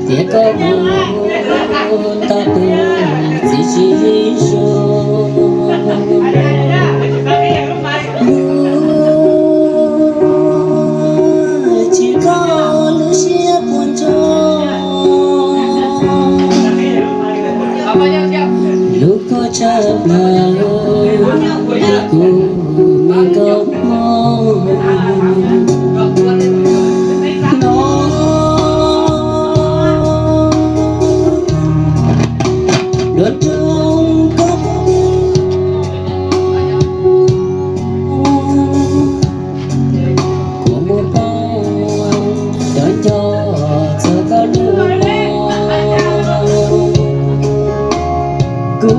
Tias koj mus tau tus txiv tsis zoo, tsis koj lub siab puas ntsoog, lub koj tshaj plaws li kuv me nkauj hmoob no. Dua rooj koj, kuv muaj poj cov nco txog koj lub hmo, kuv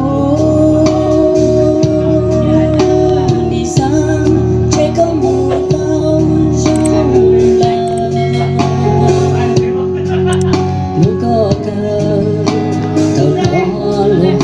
nim xav ntshe koj mus tau zoo lawm. Hnub koj kawg tau hnov luag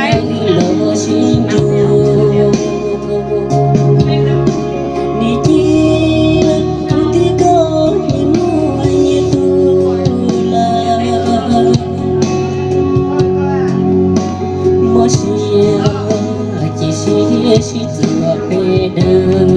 hais li ntawd. Nim cia kuv thiab koj nyias muaj nyias tus lawm. Mob siab ces sib sib txuas peb dawg.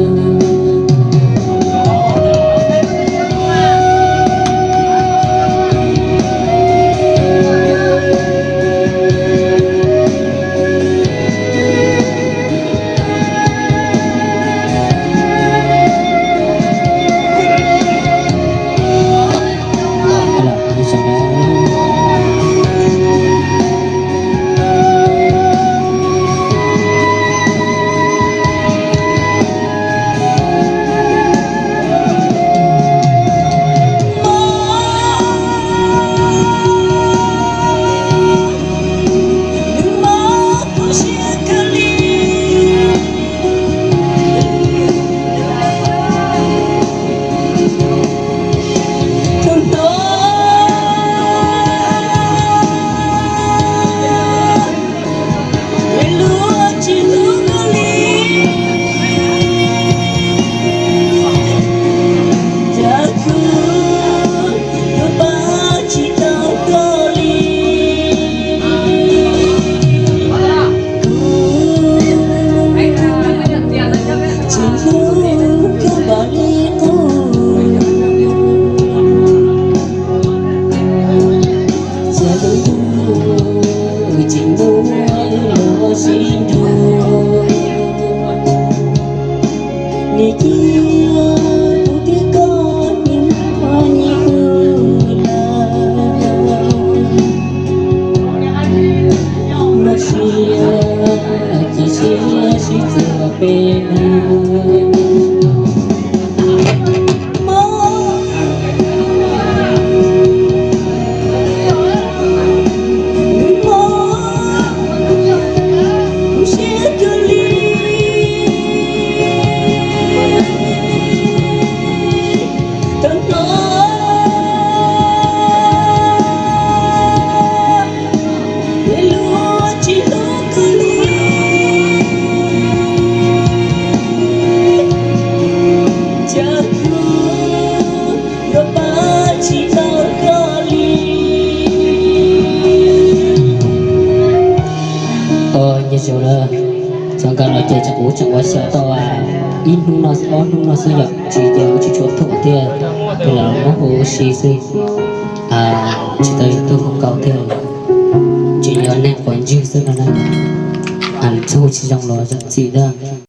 Nim cia kuv thiab koj nyias muaj nyias tus lawm. Mob siab ces sib sib txuas peb dawg. Mob siab kawg li. Tau hnov, hnov Zaum no txog nkaus no ces tseem kuv tseem ua xyaum tau ib hnub no ob hnub no xwb yom, tsis ces kuv tsis tshua thuam thiab, ces los muab ua si xwb. Tsis tau YouTube hu nkaus thiab, tseem yog neeg quav ntswg xwb no na. Txhob hu tsis zoo los zam txim thiab.